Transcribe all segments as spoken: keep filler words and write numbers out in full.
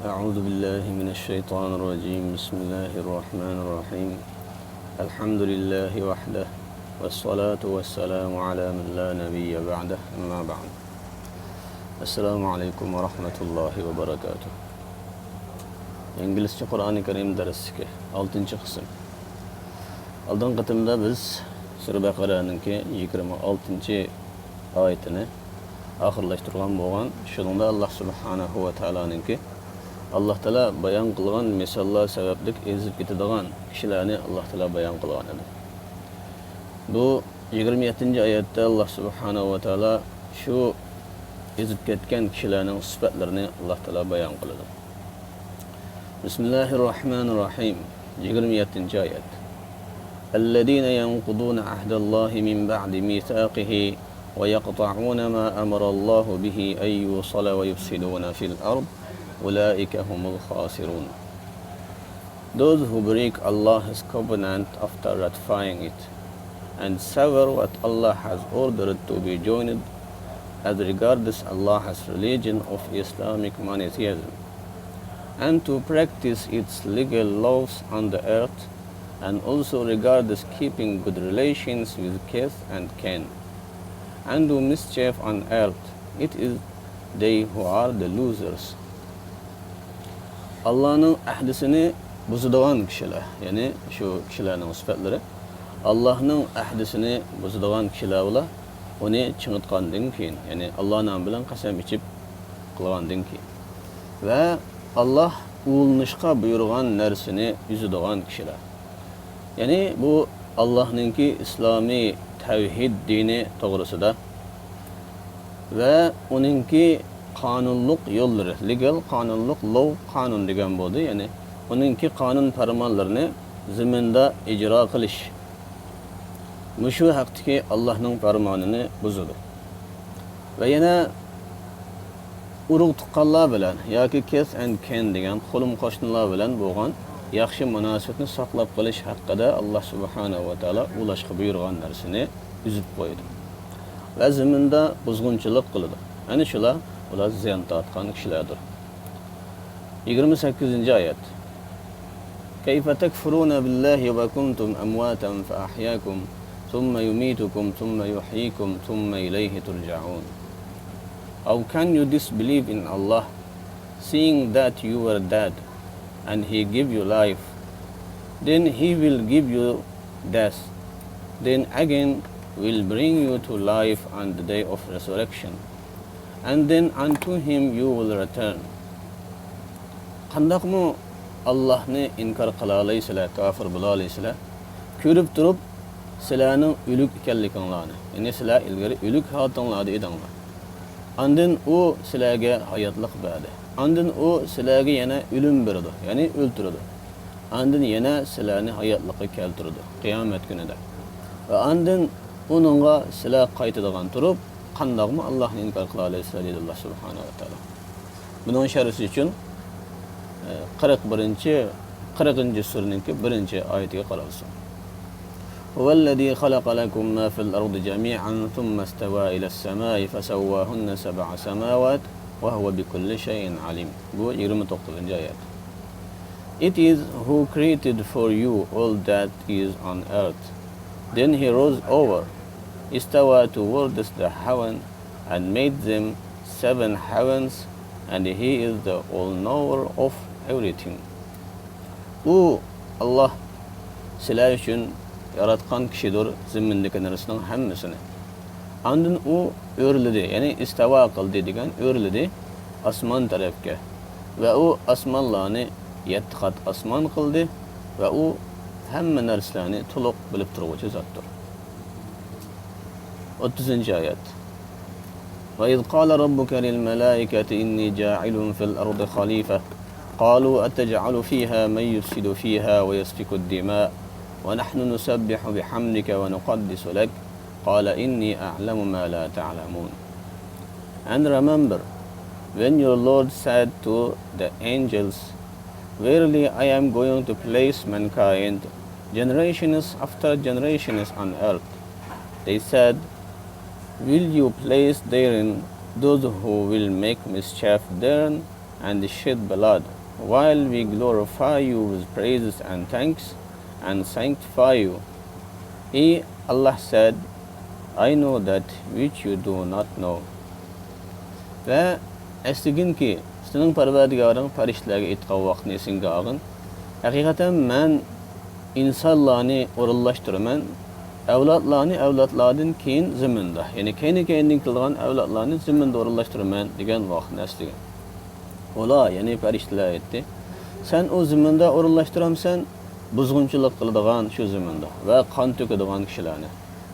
أعوذ بالله من الشيطان الرجيم. بسم الله الرحمن الرحيم. الحمد لله وحده، والصلاة والسلام على من لا نبي بعده، أما بعد. السلام عليكم ورحمة الله وبركاته. ئىنگلىزچە قۇرئانى كەرىم دەرسلىكى، ئالتىنچى قىسىم. ئالدىنقى قېتىمدا بىز سۈرە بەقەرەنىڭكى يىگىرمە ئالتىنچى ئايىتىنى ئاخىرلاشتۇرغان بولغان. شۇنىڭدا ئاللا سۇبھانەھۇ ۋە تائالانىڭكى، ئاللا تائالا بايان قىلغان مىساللار سەۋەبلىك ئېزىپ كېتىدىغان كىشىلەرنى ئاللا تائالا بايان قىلغان ئىدى. بۇ يىگىرمە يەتتىنچى ئايەتتە ئاللا سۇبھانەھۇ ۋە تائالا شۇ ئېزىپ كەتكەن كىشىلەرنىڭ سۈپەتلىرىنى ئاللا تائالا بايان قىلىدۇ. بىسمىللاھىرراھمانىرراھىم. يىگىرمە يەتتىنچى ئايەت. الذين ينقضون عهد الله من بعد ميثاقه ويقطعون ما أمر الله به أن يوصل ويفسدون في الأرض أولئك هم الخاسرون. Those who break Allah's covenant after ratifying it, and sever what Allah has ordered to be joined as regards Allah's religion of Islamic monotheism, and to practice its legal laws on the earth, and also regards keeping good relations with kith and kin, and do mischief on earth, it is they who are the losers. ئاللانىڭ ئەھدىسىنى بۇزىدىغان كىشىلەر، يەنى شۇ كىشىلەرنىڭ سۈپەتلىرى، ئاللانىڭ ئەھدىسىنى بۇزىدىغان كىشىلەر بۇلار، ئۇنى چىڭىتقاندىن كېيىن، يەنى ئاللا نامى بىلەن قەسەم ئىچىپ قىلغاندىن كېيىن، ۋە ئاللا ئۇلىنىشقا بۇيرۇغان نەرسىنى ئۈزىدىغان كىشىلەر. يەنى بۇ ئاللانىڭكى ئىسلامىي تەۋھىد دىنى توغرىسىدا ۋە ئۇنىڭكى قانۇنلۇق يوللىرى، لېگال قانۇنلۇق، لوۋ قانۇن دېگەن بولدى. يەنى ئۇنىڭكى قانۇن پەرمانلىرىنى زېمىندا ئىجرا قىلىش، مۇشۇ ھەقتىكى ئاللانىڭ پەرمانىنى بۇزىدۇ. ۋە يەنە ئۇرۇق تۇغقانلار بىلەن ياكى كىس ئەند كىن دېگەن قولۇم قوشنىلار بىلەن بولغان ياخشى مۇناسىۋەتنى ساقلاپ قېلىش ھەققىدە ئاللا سۇبھانەھۇ ۋە تائالا ئۇلاشقا بۇيرۇغان نەرسىنى ئۈزۈپ قويىدۇ ۋە زېمىندا بۇزغۇنچىلىق قىلىدۇ. ئەنە شۇلار ئۇلار زىيان تارتقان كىشىلەردۇر. يىگىرمە سەككىزىنچى ئايەت. كيف تكفرون بالله وكنتم أمواتا فأحياكم ثم يميتكم ثم يحييكم ثم إليه ترجعون. How can you disbelieve in Allah, seeing that you were dead, and He give you life? Then He will give you death. Then again will bring you to life on the day of resurrection. And then unto Him you will return. قانداقمۇ ئاللاھنى ئىنكار قىلالايسىلەر، كاپىر بولالايسىلەر؟ كۆرۈپ تۇرۇپ سىلەرنىڭ ئۆلۈك ئىكەنلىكىڭلارنى، يەنى سىلەر ئىلگىرى ئۆلۈك ھالىتىڭلاردا ئىدىڭلار. ئاندىن ئۇ سىلەرگە ھاياتلىق بەردى. ئاندىن ئۇ سىلەرگە يەنە ئۆلۈم بېرىدۇ، يەنى ئۆلتۈرىدۇ. ئاندىن يەنە سىلەرنى ھاياتلىققا كەلتۈرىدۇ قىيامەت كۈنىدە. ۋە ئاندىن ئۇنىڭغا سىلەر قايتىدىغان تۇرۇپ، قانداقمۇ ئاللاھنى ئىنكار قىلالايسىلەر، دېدى ئاللا سۇبھانەھۇ ۋە تائالا. بۇنىڭ شەرھى ئۈچۈن، ئە، قىرىق بىرىنچى، قىرىقىنچى سۈرىنىڭكى بىرىنچى ئايىتىگە قارالسۇن. هو الذي خلق لكم ما في الأرض جميعا ثم استوى إلى السماء فسواهن سبع سماوات وهو بكل شيء عليم. بۇ يىگىرمە توققۇزىنچى ئايەت. It is who created for you all that is on earth. Then he rose over, استوى towards the heaven, and made them seven heavens, and he is the all-knower of everything. ئۇ، ئاللا، سىلەر ئۈچۈن ياراتقان كىشىدۇر زېمىندىكى نەرسىنىڭ ھەممىسىنى. ئاندىن ئۇ ئۆرلىدى، يەنى ئىستاۋا قىلدى دېگەن ئۆرلىدى ئاسمان تەرەپكە. ۋە ئۇ ئاسمانلارنى يەتتە قات ئاسمان قىلدى ۋە ئۇ ھەممە نەرسىلەرنى تولۇق بىلىپ تۇرغۇچى زاتتۇر. ئوتتۇزىنچى ئايەت. وإذ قال ربك للملائكة إني جاعل في الأرض خليفة قالوا أتجعل فيها من يفسد فيها ويسفك الدماء ونحن نسبح بحمدك ونقدس لك قال إني أعلم ما لا تعلمون. And remember when your Lord said to the angels, Verily I am going to place mankind, generations after generations on earth. They said, Will you place therein those who will make mischief therein? and shed blood, while we glorify you with praises and thanks and sanctify you. He, Allah said, "I know that which you do not know." ۋە ئەسلىگىنكى، سېنىڭ پەرۋەردىگارىڭ پەرىشتىلەرگە ئېيتقان ۋاقىتنى ئېسىڭگە ئالغىن. ھەقىقەتەن مەن ئىنسانلارنى ئورۇنلاشتۇرىمەن، ئەۋلادلارنى ئەۋلادلاردىن كېيىن زېمىندا، يەنى كەينى-كەينىدىن كېلىدىغان ئەۋلادلارنى زېمىندا ئورۇنلاشتۇرىمەن دېگەن ۋاقىتنى ئەسلىگىن. ئۇلار، يەنى پەرىشتىلەر ئېيتتى، سەن ئۇ زېمىندا ئورۇنلاشتۇرامسەن بۇزغۇنچىلىق قىلىدىغان شۇ زېمىندا ۋە قان تۆكىدىغان كىشىلەرنى؟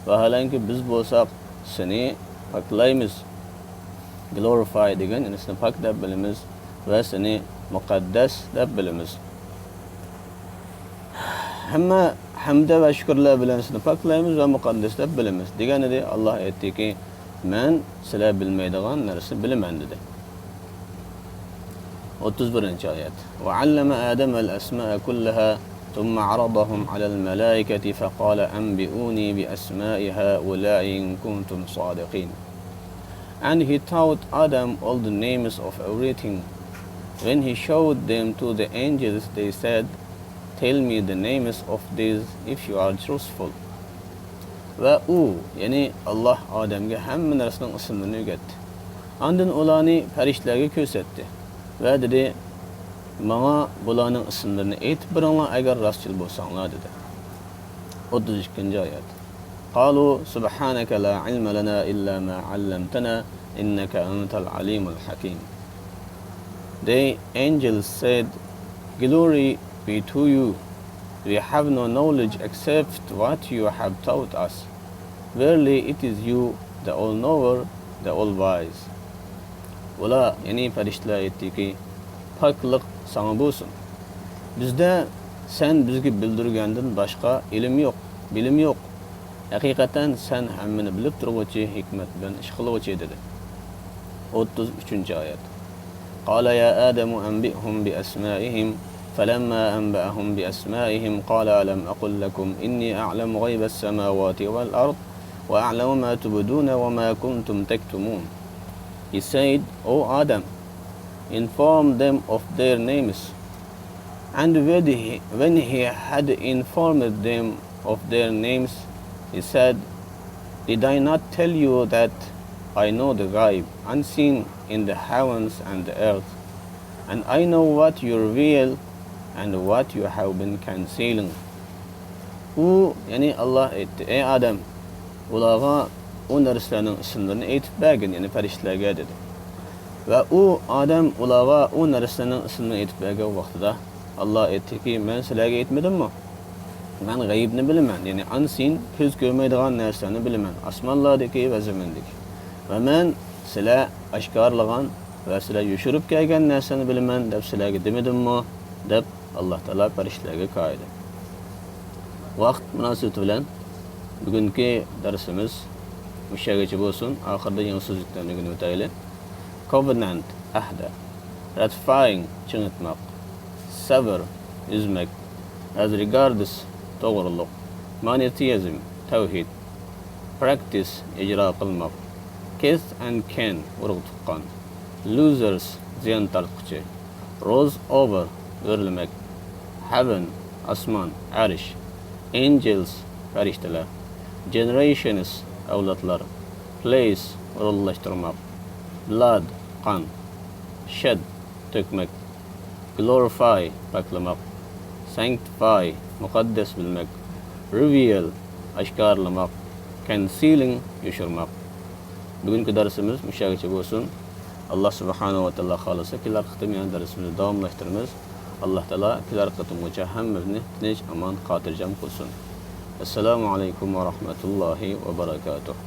ۋاھالەنكى، بىز بولساق سېنى پاكلايمىز. Glorify دېگەن، يەنى سېنى پاك دەپ بىلىمىز ۋە سېنى مۇقەددەس دەپ بىلىمىز. ھەممە ھەمدە ۋە شۈكۈرلەر بىلەن سېنى پاكلايمىز ۋە مۇقەددەس دەپ بىلىمىز، دېگەن ئىدى. ئاللا ئېيتتىكى، مەن سىلەر بىلمەيدىغان نەرسىنى بىلىمەن، دېدى. ئوتتۇز بىرىنچى ئايەت. وعلم آدم الأسماء كلها ثم عرضهم على الملائكة فقال أنبئوني بأسماء هؤلاء إن كنتم صادقين. And he taught Adam all the names of everything. When he showed them to the angels, they said, "Tell me the names of these if you are truthful." ۋە ئۇ، يەنى ئاللا ئادەمگە ھەممە نەرسىنىڭ ئىسىملىرىنى ئۆگەتتى. ئاندىن ئۇلارنى پەرىشتىلەرگە كۆرسەتتى ۋە دېدى، ماڭا بۇلارنىڭ ئىسىملىرىنى ئېيتىپ بېرىڭلار، ئەگەر راستچىل بولساڭلار، دېدى. ئوتتۇز ئىككىنچى ئايەت. قالوا سبحانك لا علم لنا إلا ما علمتنا إنك أنت العليم الحكيم. The angels said, "Glory be to you. We have no knowledge except what you have taught us. Verily it is you, the All-Knower, the All-Wise." ئۇلار، يەنى پەرىشتىلەر ئېيتتىكى، پاكلىق ساڭا بولسۇن. بىزدە سەن بىزگە بىلدۈرگەندىن باشقا ئىلىم يوق، بىلىم يوق. ھەقىقەتەن سەن ھەممىنى بىلىپ تۇرغۇچى، ھېكمەت بىلەن ئىش قىلغۇچى، دېدى. ئوتتۇز ئۈچىنچى ئايەت. قال يا آدم أنبئهم بأسمائهم فلما أنبأهم بأسمائهم قال ألم أقل لكم إني أعلم غيب السماوات والأرض وأعلم ما تبدون وما كنتم تكتمون. He said, O Adam, inform them of their names. And when he, when he had informed them of their names, he said, Did I not tell you that I know the ghaib, unseen in the heavens and the earth, and I know what you reveal and what you have been concealing? ئۇ، يەنى ئاللا ئېيتتى، ئەي ئادەم، ئۇلارغا ئۇ نەرسىلەرنىڭ ئىسىملىرىنى ئېيتىپ بەرگىن، يەنى پەرىشتىلەرگە، دېدى. ۋە ئۇ ئادەم ئۇلارغا ئۇ نەرسىلەرنىڭ ئىسمىنى ئېيتىپ بەرگەن ۋاقتىدا، ئاللا ئېيتتىكى، مەن سىلەرگە ئېيتمىدىممۇ؟ مەن غەيىبنى بىلىمەن، يەنى ئانسىن، كۆز كۆرمەيدىغان نەرسىلەرنى بىلىمەن، ئاسمانلاردىكى ۋە زېمىندىكى. ۋە مەن سىلەر ئاشكارىلىغان ۋە سىلەر يوشۇرۇپ كەلگەن نەرسىلەرنى بىلىمەن دەپ سىلەرگە دېمىدىممۇ؟ دەپ ئاللا تائالا پەرىشتىلەرگە كايىدى. ۋاقىت مۇناسىۋىتى بىلەن بۈگۈنكى دەرسىمىز مۇشۇ يەرگىچە بولسۇن. ئاخىرىدا يېڭى سۆزلۈكلەرنى ئۆگىنىۋېتەيلى. Covenant، ئەھدە. Ratifying، چىڭىتماق. Sever، ئۈزمەك. As regards، توغرىلىق. Monotheism، تەۋھىد. Practice، ئىجرا قىلماق. Kith and kin، ئۇرۇق تۇغقان. Losers، زىيان تارتقۇچى. Rose over، ئۆرلىمەك. Heaven، ئاسمان، ئەرش. Angels، پەرىشتىلەر. Generations، ئەۋلادلار. Place، ئورۇنلاشتۇرماق. Blood، قان. Shed، تۆكمەك. Glorify، پاكلىماق. Sanctify، مۇقەددەس بىلمەك. Reveal، ئاشكارىلىماق. Concealing، يوشۇرماق. بۈگۈنكى دەرسىمىز مۇشۇ يەرگىچە بولسۇن. ئاللا سۇبھانەھۇ ۋە تائالا خالىسا، كېلەر قېتىم يەنە دەرسىمىزنى داۋاملاشتۇرىمىز. ئاللا تائالا كېلەر قېتىمغىچە ھەممىمىزنى تىنچ، ئامان، خاتىرجەم قىلسۇن. ئەسسالامۇ ئەلەيكۇم ۋە رەھمەتۇللاھى ۋە بەرەكاتۇھ.